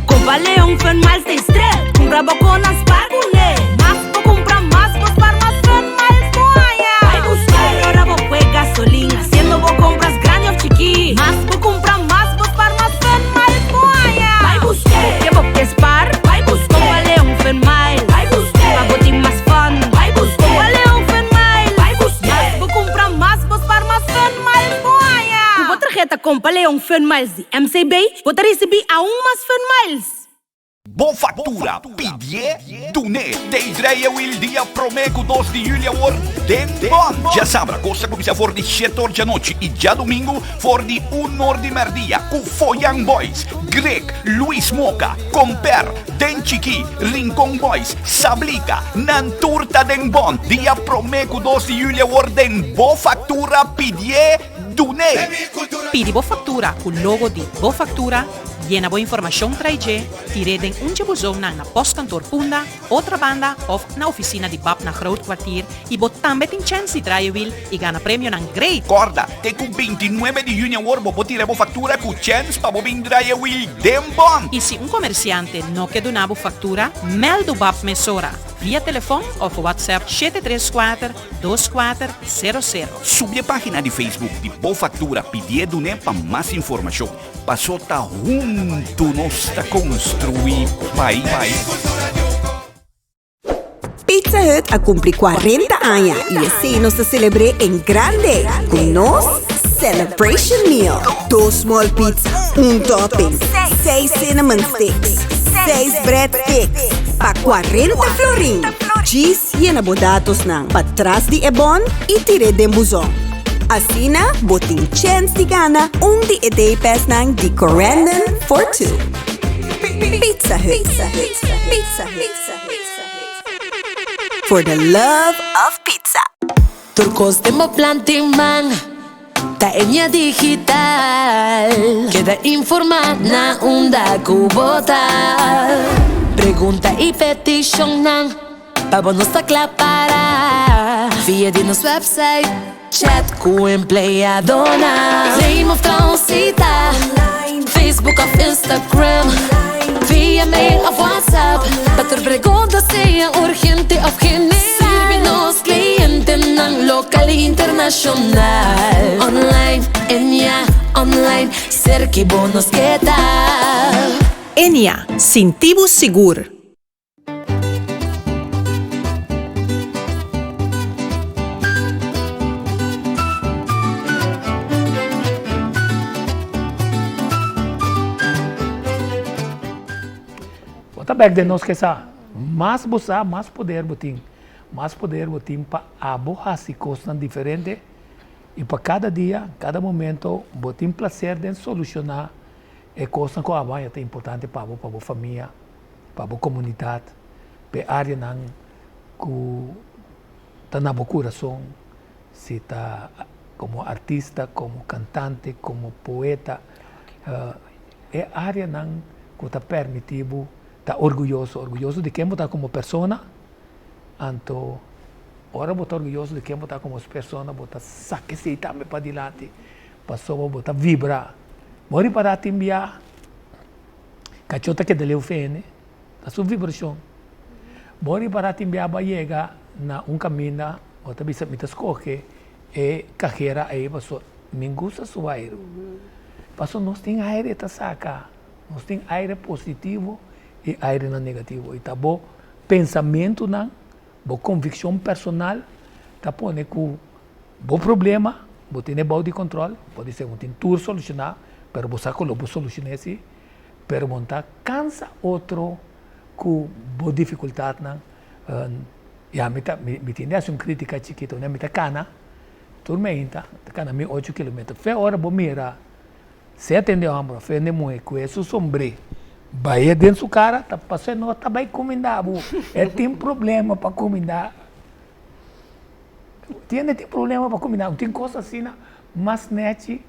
F: Kompa Leon Fun Miles den stret, kumpra bo kon nan spar kuné. Mas bo kumpra mas bo spar mas Fun Miles bo haña. Bai busk'é ora bo kue gasolin, hasiendo bo kompras grandi òf chikí. Mas bo kumpra mas bo spar mas Fun Miles bo haña. Bai busk'é ke bo ke spar, bai busk'é. Kompa Leon Fun Miles, bai busk'é. Pa bo tin mas fun, bai busk'é. Kompa Leon Fun Miles, bai busk'é. Mas bo kumpra mas bo spar mas Fun Miles bo haña. Ku bo tarheta Kompa Leon Fun Miles di MCB, bo ta risibí aun mas Fun Miles!
G: Bo factura, pidié, dun'é. Tei drei e wil dia promé ku dos di juli awor den Bon. Djasabra kos ta kuminsá for di shete or djanochi i djadumingu for di un or di mèrdia ku Foyan Boys, Greg, Luis Moka, Comper, Den Chikí, Rincon Boys, Sablika, nan tur ta den Bon. Dia promé ku dos di juli awor den Bo factura, pidié, Dun'é!
H: Pidi bo faktura ku logo di Bo Faktura, yena bo informashon trai dje, tir'é den un dje buzonnan na Postkantoor Punda, Otrabanda òf na ofisina di bab na Groot Kwartier i bo tambe tin chèns di draai e wil i gana premionan great!
G: Kòrda, te ku 29 di yüni awor bo por tira bo faktura ku chèns pa bo bin draai e wil den bon!
H: I si un komersiante no ke duna bo faktura, mèldu bab mesora via telefòn òf WhatsApp 734 2400.
G: Subi e página di Facebook di Bo Factura Pidié Dun'é pa mas informashon. Paso ta huntu nos ta konstruí pais.
I: Pizza Hut a kumpli 40 aña i esei nos ta selebr'é en grande ku nos Celebration Meal. Dos small pizza, un topping, seis cinnamon sticks, seis bread sticks pa 40 florin. Djis Yena bo datosnan patras di e bon i tir'é den buzon. Asina bo tin chèns di gana un di e day passnan di Corendon for Two. Pizza Hut, Pizza Hut, for the love of pizza.
J: Tur kos den bo plan tin man ta Ennia Digital. Keda informá na unda ku bo ta. Pregunta i petishonnan pa bo nos ta kla para. Via di nos website, chat ku empleadonan. Claim òf traha un sita, Facebook òf Instagram. Via mail òf WhatsApp, pa tur pregunta sea urgente òf general. Sirbi nos clientenan local i internacional. Online, Ennia, online, serki bo nos ke ta.
H: Ennia, sinti bo sigur!
C: Bo ta bek den nos ke sa. Mas bo sa, mas poder bo tin. Mas poder bo tin pa abo hasi kosnan diferente i pa kada dia, kada momento bo tin plaser den solushoná e kosnan ku abo haña ta importante pa bo, pa bo famia. pa bo komunidat, pa e áreanan ku ta na bo kurason, si ta komo artista, komo kantante, komo poeta, e áreanan ku ta pèrmití bo ta orguyoso, orguyoso di ken bo ta komo persona, anto ora bo ta orguyoso di ken bo ta komo persona bo ta saka esei tambe padilanti pasobra bo ta vibra. Bo ripará tin bia. Kachó ta keda leu fene, ta su vibrashon. Bo ripará tin bia bo a yega na un kaminda, bo ta bisa mi ta skohe e kajera ei paso mi gusta su airu. Paso nos tin aire ta saka, nos tin aire positivo i airenan negativo i ta bo pensamentunan, bo konvikshon personal ta pone ku Bo problema, bo tene bou di control, por ser bo tin tur soluciona, pero bo sa cu lo bo soluciona si, pero bo no ta cansa otro cu bo dificultadnan. Ya mi ta, mi tin di haci un critica chikito, mi ta cana. Tur meinta ta kana mi ocho kilometer. Fe ora bo mira sea tende homber of hende muhe ku e su sombré bai den su kara ta pasobra e no ta bai kuminda bo. E tin problema pa kuminda. Tiende tin problema pa kuminda bo. Tin kos asina mas nechi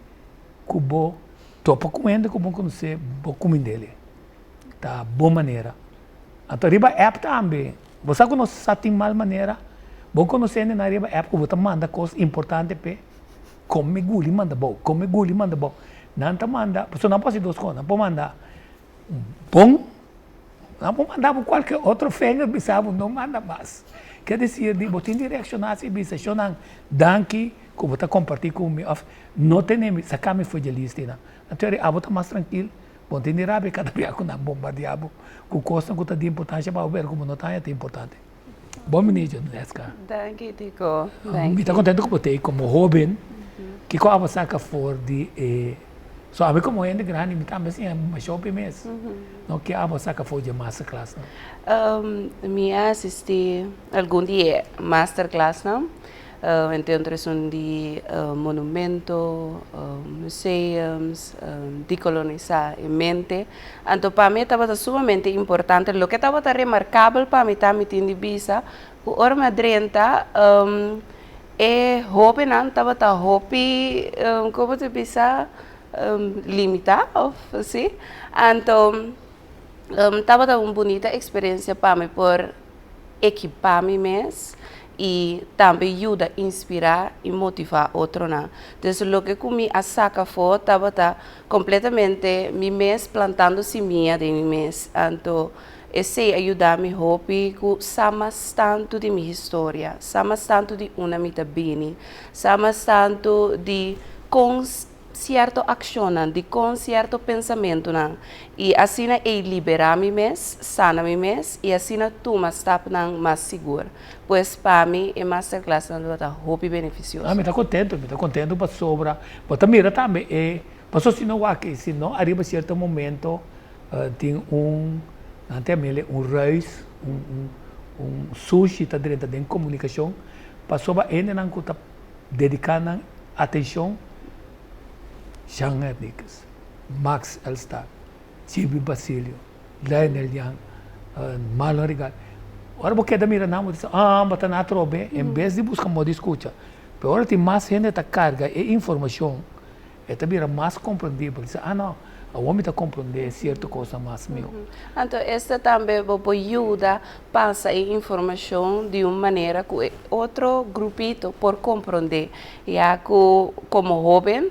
C: ku bo topa ku hende ku bo konosé bo kumind'el. Ta bon manera. Anto riba app tambe. Bo sa ku nos sa tin mal manera? Bo konosé hendenan riba app ku bo ta manda kos importante p'e? Kome guli manda bou, kome guli manda bou. Nan ta manda, pasobra nan por hasi dos kos, nan por manda bon, nan por manda bo kualke otro fenger bisa bo no manda mas. Ke desir di bo tin di reakshoná si bisa shownan danki ku bo ta kompartí ku mi òf no tene mi, saka mi for dje lista einan. Anto abo ta mas trankil. Bo no tin di rabia kada bia ku nan bombardiá bo ku kosnan ku ta di importansha pa bo, pero ku bo no ta haña ta importante. Bon bini, Joneska.
D: Danki, Tico.
C: Mi ta kontento ku bo ta ei komo hóben. Kiko abo saka for di e. So ami komo hende grandi mi tambe siña masha hopi mes. No, ke abo saka for di e masterclassnan?
D: Mi a asistí algun di e masterclassnan. Entre otro esun di monumento, museums, decolonisá e mente. Anto pa mi e tabata sumamente importante. Loke tabata remarkabel pa mi ta mi tin di bisa ku ora mi a drenta e hóbennan tabata hopi, komo ta bisa, limitá òf si. Anto tabata un bunita eksperensia pa mi por ekipá mi mes i tambe yuda inspirá i motivá otronan. Entonces loke ku mi a saka afó tabata kompletamente mi mes plantando simia den mi mes. Anto esei a yuda mi hopi ku sa mas tantu di mi historia, sa mas tantu di unda mi ta bini, sa mas tantu di kon sierto akshonnan, dikon sierto pensamentunan, i asina ei liberá mi mes, sana mi mes, i asina tuma stapnan mas sigur. Pues pa mi e masterclassnan tabata hopi benefisioso.
C: Ah, mi ta kontento, mi ta kontento pasobra bo ta mira tambe e, pasobra si no wak si no ariba sierto momento tin un, nan ta yam'el un ruis, un un un sushi ta drenta den komunikashon, pasobra hendenan ku ta dediká nan Atenshon, Jean Henriquez, Max Elstak, Jimmy Basilio, Lionel Young, Marlon Rigal. Ora bo keda mira nan bo ta bisa, ah, bo ta na atrobe, en bes di buska modo di skucha. Pero ora tin mas hende ta karga e informashon, e ta bira mas komprendibel. Bisa, ah no, awor mi ta komprendé sierto kosnan mas mihó.
D: Anto esta tambe bo por yuda pasa e informashon di un manera ku e otro grupito por komprondé, ya ku komo hóben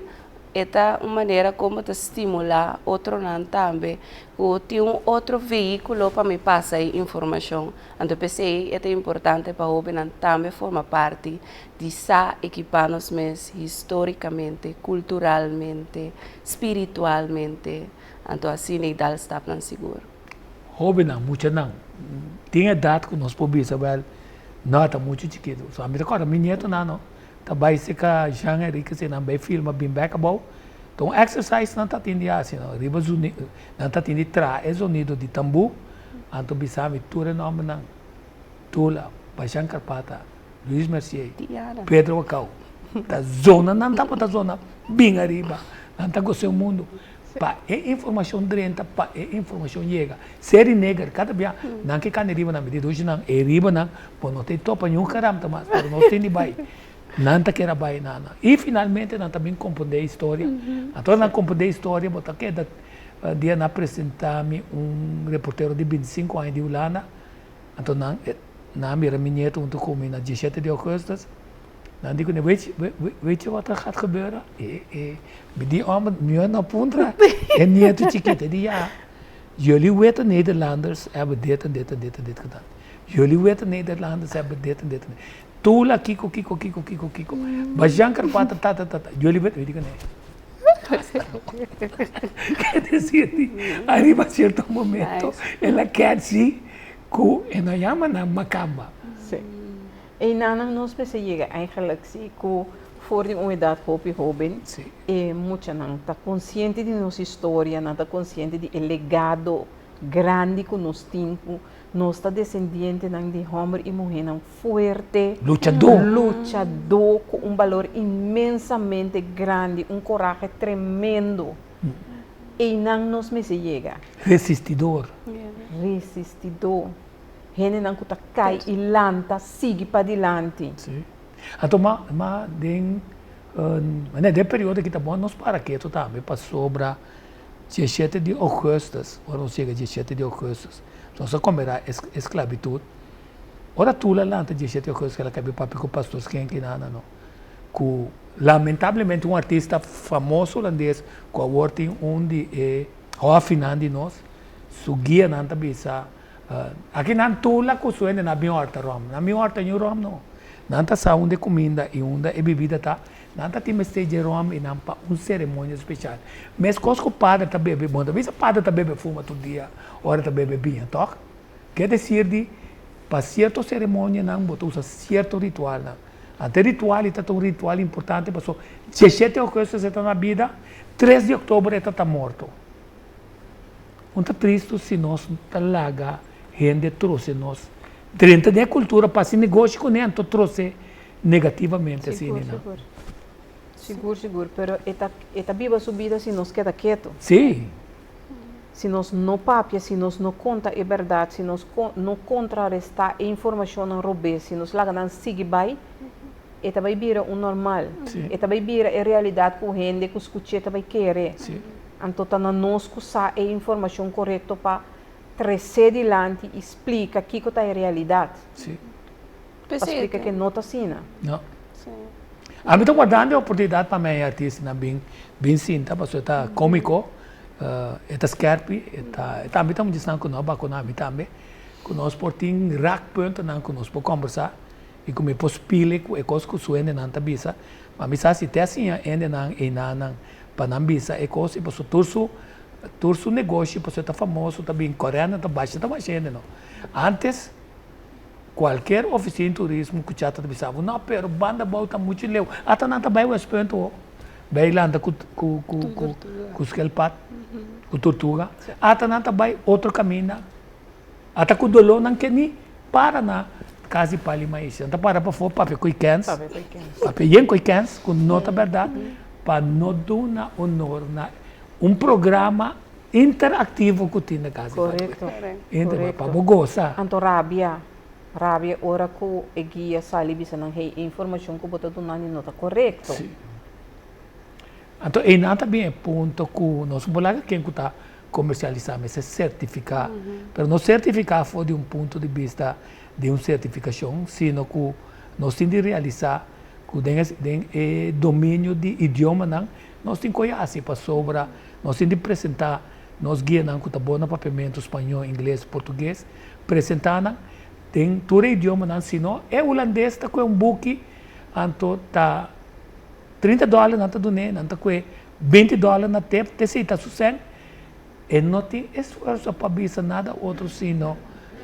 D: e ta un manera kon bo ta stimulá otronan tambe ku tin un otro vehíkulo pa mi pasa e informashon. Anto p'esei e ta importante pa hóbennan tambe forma parti di sa ekipá nos mes histórikamente, kulturalmente, spiritualmente, anto asina e dal stapnan sigur.
C: Hóbennan, muchanan, tin edat ku nos por bisa wèl, no ta muchu chikitu. So ami ta kòrda mi nietonan no ta bai seka Jean Henrique si nan bai filma bin bèk abou. Ta un exercise nan ta tin di hasi no, riba zoni nan ta tin di traha e zonido di tambú, anto bisa mi tur e nòmbernan, Tula, Bajan Karpata, Luis Mercier, Pedro Wacau, ta zona nan tabata zona bin ariba, nan ta gosa e mundo pa e informacion drenta, pa e informacion yega. Seri neger, kada bia nan ke kanda riba nan, mi di dushi nan, e riba nan, bo no ta topa niun karamta mas, pero nos tin di bai. Nan ta kere bai nan. I finalmente nan ta bin komprondé e historia. Anto nan komprondé e historia, bo ta keda dia nan a presenta mi un reportero di bintisinko aña di Hulanda, Anto nan nan a mira mi nieto hunto cu mi na diesshete di augustus, nan di cu mi, weet je, weet je wat er gaat gebeuren? E, e, mi di homber, mi no puntra e nieto chikito, e di ja, jullie witte Nederlanders hebben dit en dit en dit en dit gedaan. Jullie witte Nederlanders hebben dit en dit en dit. Tula kiko kiko kiko kiko kiko. Bajan Karpata tata tata. Jullie witte, mi di cu nee. Ke decir di ariba cierto momento el a catchy cu e no yama nan macamba.
D: Sí. Einan nos mester yega eigenlijk sí cu for di un edad hopi hoben e muchanan ta consciente di nos historia, nan ta consciente di e legado. grandi ku nos tin ku nos ta desendientenan di hòmber i muhénan fuerte,
C: Luchadó.
D: luchadó ku un balor inmensamente grandi, un korahe tremendo. Einan nos mester yega.
C: Resistidor.
D: Resistidó. Hendenan ku ta kai i lanta sigui padilanti.
C: Sí. Anto ma ma den manera den periodo aki ta bon nos para ketu tambe pasobra dieshete di ougùstùs, ora nos yega dieshete di ougùstùs, nos a komerá e sklabitut. Ora Tula lanta dieshete di ougùstùs el a kabi papia ku pastor Skenky nana no, ku lamentablemente un artista famoso hulandes ku awor tin un di e hòfinan di nos, su guianan ta bisa Aki nan tula ku su hende nan bin hòrta ròm. Nan bin hòrta niun ròm no. Nan ta sa unda e kuminda i unda e bibida ta. Nan ta tin mester dje ròm i nan pa un seremonia speshal. Meskos ku pader ta bebe, bo no ta bisa pader ta bebe fuma tur dia ora e ta bebe biña, tòg? Ke desir di pa sierto seremonianan bo ta usa sierto ritualnan. Anto e ritual ei ta ta un ritual importante pasobra dieshete ougùstus e ta na bida, tres di òktober e ta ta morto. Un ta tristu si nos ta laga hende trose nos drenta den e kultura pa hasi negoshi kuné anto trose negativamente asina
D: Sigur, sigur. Sigur, sigur. Pero e ta e ta biba su bida si nos keda ketu.
C: Sí.
D: Si nos no papia, si nos no konta e bèrdat, si nos no kontrarestá e informashonnan robes, si nos laga nan sigui bai, e ta bai bira un normal.
C: Sí.
D: E ta bai bira e realidat ku hende ku skuch'é ta bai kere.
C: Sí.
D: Anto ta na nos ku sa e informashon korekto pa tres'é dilanti i splika kiko ta e realidat.
C: Sí.
D: Pa splika ke no ta asina.
C: No. Ami ta wardando e oportunidat pa mi e artistanan bin bin sinta pasobra e ta komiko, e ta skerpi, e ta e tambe ta un di esnan ku no a bakuna ami tambe, ku nos por tin raakpuntennan ku nos por kombersá i ku mi por spile ku e kos ku su hendenan ta bisa. Ma mi sa si te a siña hendenan einanan Pa nan bisa e kos i pasobra tur su tur su negoshi pasobra e ta famoso ta bin kòrènda ta basha ta basha hende no. Antes kualker ofisina di turismo ku chata ta bisa bo no pero banda abou ta muchu leu ata nan ta bai Westpunt ho bai lanta ku ku ku ku ku skelpad ku turtuga ata nan ta bai otro kaminda ata ku doló nan ke ni para na kas di Pali Maisha nan ta para pafó papia ku e kèns papia yen ku e kèns ku no ta bèrdat. Pa no duna honor na un programa interactivo cu tin na cas di
D: Correcto.
C: Inter pa bo goza.
D: Anto rabia, rabia ora cu e guia sali bisa nan hey e informacion cu bo ta dunandi no ta corecto.
C: Si. Anto eynan ta bin e punto cu nos no por laga ken cu ta comercialisa mester certifica, pero no certifica for di un punto di bista di un certificacion, sino cu nos tin di realisa Ku den e den e dominio di idiomanan nos tin koe hasi pasobra nos tin di presentá nos guianan ku ta bon na papiamentu, spañó, ingles, portugues, presentá nan den tur e idiomanan, si no e hulandes ta koe un buki anto ta trinta dòler nan ta dun'é, nan ta koe binti dòler na tep, te esei ta su sèn, e no tin esfuerso pa bisa nada otro sino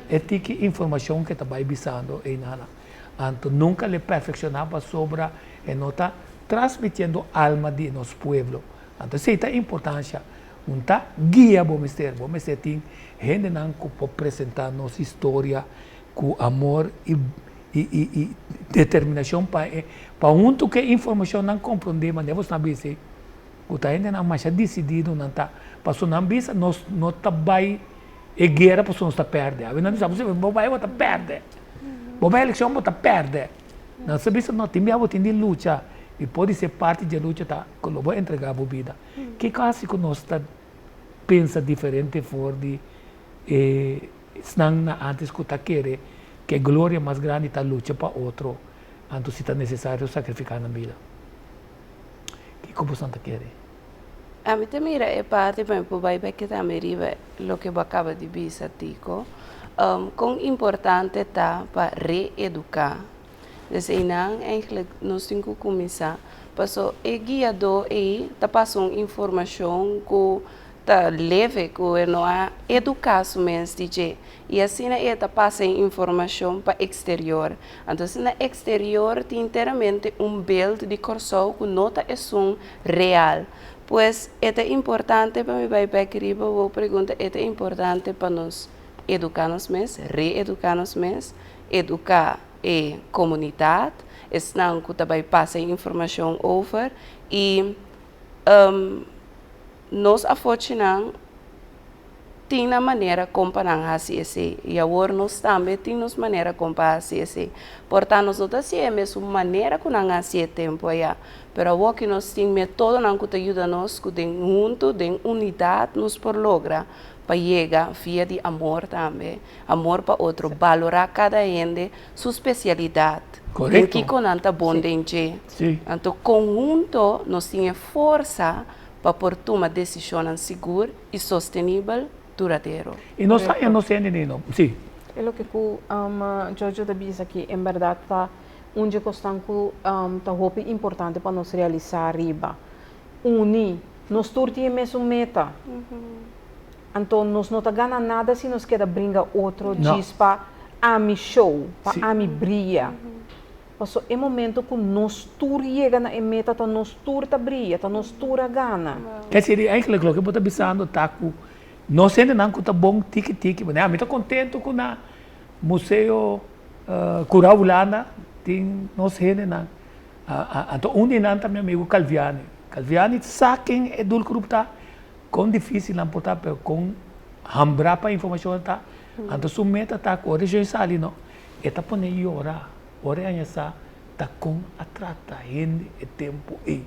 C: e tiki informashon ku e ta bai bisando einan. Anto nunca le perfecciona pasobra e no ta transmitiendo alma di nos pueblo. Anto esey ta importancia. Un ta guia bo mester. Bo mester tin hendenan cu por presenta nos historia cu amor y y determinacion pa e pa hunto cu e informacion nan compronde manera bo sta bisa ey cu ta hendenan masha dicidido nan ta pasobra nan bisa nos no ta bay e guera pasobra nos ta perde. Awe nan bisa bo bay bo ta perde. Bo bai elekshon bo ta pèrdè. Nan sa bisa no, tin bia bo tin di lucha i por di ser parti dje lucha ta ku lo bo entregá bo bida. Kiko hasi ku nos ta pensa diferente for di e esnan na antes ku ta kere ku e gloria mas grandi ta lucha pa otro, anto si ta nesesario sakrifiká nan bida? Kiko boso ta kere?
K: Ami ta mira e parti pa mi por bai bek tambe riba loke bo a kaba di bisa Tico, kon importante ta pa reeduká. Des einan eigenlijk nos tin ku kuminsá, paso e guiadó ei ta pasa un informashon ku ta leve, ku e no a eduká su mes di dje, i asina e ta pasa e informashon pa eksterior. Anto asina eksterior tin enteramente un beeld di Kòrsou ku no ta esun real. Pues e ta importante pa mi bai bek riba bo pregunta, e ta importante pa nos eduká nos mes, reeduká nos mes, eduká e komunidat, esnan ku ta bai pasa e informashon over i nos afochinan tin nan manera kon pa nan hasi esei i awor nos tambe tin nos manera kon pa hasi esei. Por ta nos no ta hasi e mesun manera ku nan hasi e tempu ayá, pero awor ki nos tin metodonan ku ta yuda nos ku den huntu, den unidat nos por logra pa yega via di amor tambe, amor pa otro, balorá kada hende su spesialidat, den kiko nan ta bon den dje. Anto konhunto nos tin e forsa pa por tuma desishonnan sigur i sostenibel duradero.
C: I nos ta inocente di no. Si.
D: E loke ku Jojo ta bisa aki en bèrdat ta un dje kosnan ku ta hopi importante pa nos realisá riba. Uni. Nos tur tin e mesun meta. Anto nos no ta gana nada si nos keda bringa otro djis pa ami show, pa ami bria. Paso e momento ku nos tur yega na e meta ta nos tur ta bria, ta nos tur a gana.
C: Ke seri eigenlijk loke bo ta bisando ta ku nos hendenan ku ta bon tiki tiki, bo ami ta kontento ku na Museo Kura Hulanda tin nos hendenan, anto un di nan ta mi amigu Calviani, Calviani sa ken e doelgroep ta, kon difisil nan por ta pero kon hambra pa informashon ta, anto su meta ta ku ora e sali no E ta pone yora ora e haña sa ta kon a trata hende e tempu ei.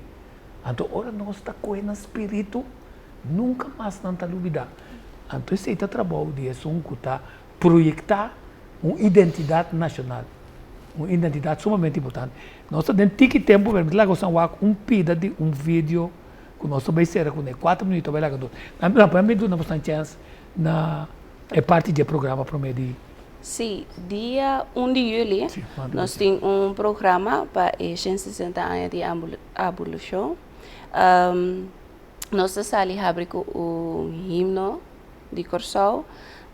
C: Anto ora nos ta kohe nan spiritu, nunka mas nan ta lubidá. Anto esei ta trabou di esun ku ta proyektá un identidat nashonal, un identidat sumamente importante. Nos ta den tiki tempu, pero mi ta laga boso wak un pida di un video ku nos ta bai sera kuné, kuater minuto ta bai laga dos. Nan mi duna boso chèns na e parti di e programa promé di.
K: Sí, dia un di juli nos tin un programa pa e 160 aña di abolushon. Nos ta sali habri ku un himno di Kòrsou,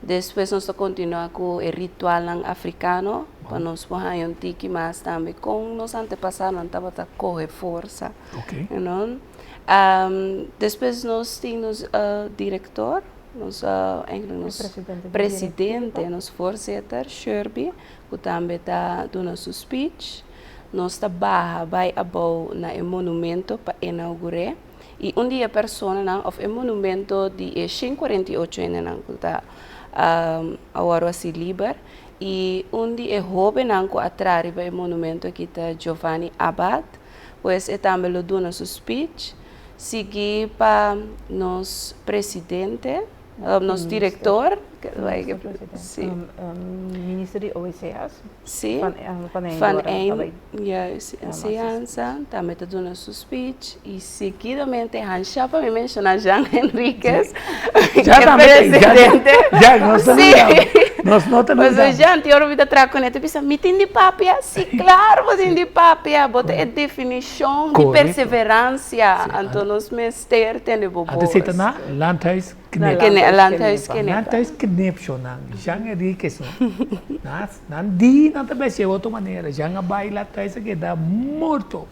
K: despues nos ta kontinuá ku e ritualnan afrikano pa nos por haña un tiki mas tambe kon nos antepasadonan tabata kohe forsa. Despues nos tin nos direktor. Nos eigenlijk nos presidente, nos voorzitter, Sherby, ku tambe ta duna su speech. Nos ta baha bai abou na e monumento pa inaugur'é. I un di e personanan òf e monumento di e 148 hendenan ku ta awor hasi liber. I un di e hóbennan ku a traha riba e monumento aki ta Giovanni Abad. Pues e tambe lo duna su speech. Sigui pa nos presidente, nos director,
D: si. Minister di OECS,
K: si, Van Eijn, juist, enseñansa, tambe ta duna su speech y seguidamente Hansha pa mi menciona Jean Henriquez, e presidente,
C: si,
K: pasobra Jean tin ora mi ta traha cune ta bisa mi tin di papia, si claro bo tin di papia, bo ta e definicion. Shon di perseveransia, anto nos mester tende bo bos.
C: Anto esei ta na Landhuis Knip.
K: Landhuis Knip.
C: Landhuis Knip shonnan. Jean Enriquez no. Nan di nan ta besti e otro manera. Jean a bai Landhuis a keda morto.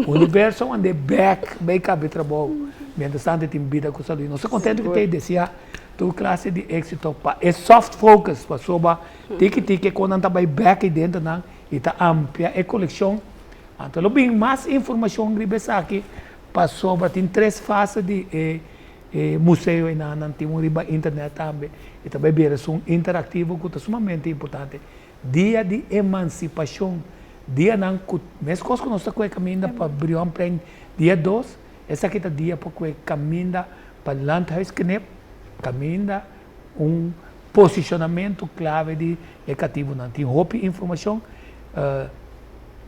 C: Universo a mand'é bek bai kaba e trabou. Mientras tanto e tin bida ku salud. Nos ta kontento ku ta deseá tur klase di éksito pa e soft focus pasobra tiki tiki e konan ta bai bek ei dentro nan i ta amplia e kolekshon. Anto lo bin mas informashon riba esaki pasobra tin tres fase di e e museo einan, nan tin un riba internet tambe i ta bai bira esun interaktivo ku ta sumamente importante. Dia di emansipashon, dianan ku meskos ku nos ta kue kaminda pa Brionplein dia dos, esaki ta dia pa kue kaminda pa Landhuisknip, kaminda un posishonamentu klave di e katibunan. Tin hopi informashon.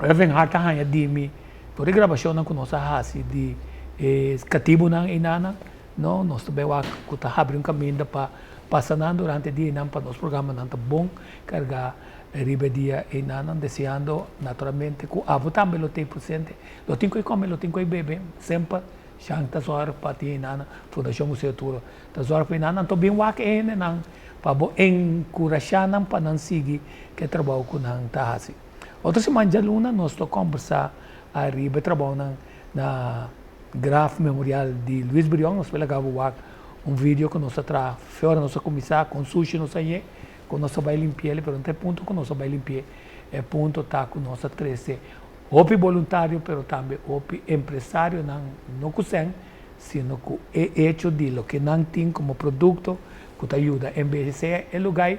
C: Irving Hart a haña di mi tur e grabashonnan ku nos a hasi di e katibunan einanan. No, nos ta bai wak ku ta habri un kaminda pa pasa nan durante e dianan pa nos programanan ta bon kargá riba e dia einanan, deseando naturalmente ku abo tambe lo ta ei presente. Lo tin ku e kome, lo tin ku e bebe, semper Shan ta zòrg pa tin einanan, Fundashon Museo Turo Ta zòrg pa nan, anto bin wak e hendenan pa bo enkurashá nan pa nan sigui ku e trabou ku nan ta hasi. Otro siman djaluna nos lo kòmbersá ariba e trabounan na Graf Memorial di Luis Brion, nos por laga bo wak un video ku nos a traha fe ora nos a kuminsá kon sushi nos a yé, kon nos a bai limpi'el, pero no ta e punto ku nos a bai limpi'é, e punto ta ku nos a trese hopi boluntario pero tambe hopi empresarionan no ku sèn sino ku e echo di loke nan tin komo produkto ku ta yuda embehesé e lugá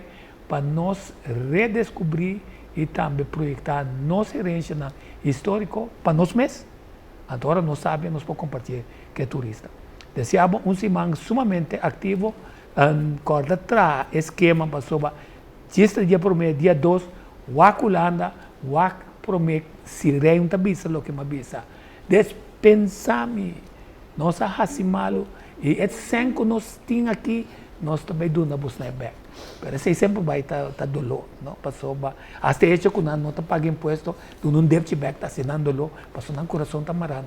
C: pa nos redeskubrí i tambe proyektá nos herenshanan históriko pa nos mes. Anto ora nos sabi nos por kompartié ku e turista. Deseá bo un siman sumamente aktivo. Kòrda traha e skema pasobra djis dia promé, dia dos, wak Hulanda, wak promé si Reino ta bisa loke mi a bisa. Despensa mi, nos a hasi malu i e sèn ku nos tin aki nos ta bai duna bosnan e bèk. Pero esei semper bai ta doló, no? Pasobra hasta e hecho ku nan no ta paga impuesto, duna un depchi bèk ta hasi nan doló, pasobra nan kurason ta mará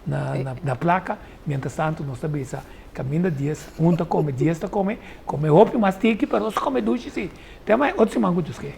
C: na plaka. Mientras tanto nos ta bisa kaminda dies un ta kome, dies ta kome, kome hopi mas tiki, pero nos kome dushi si. Te mai otro siman ku Dios ke.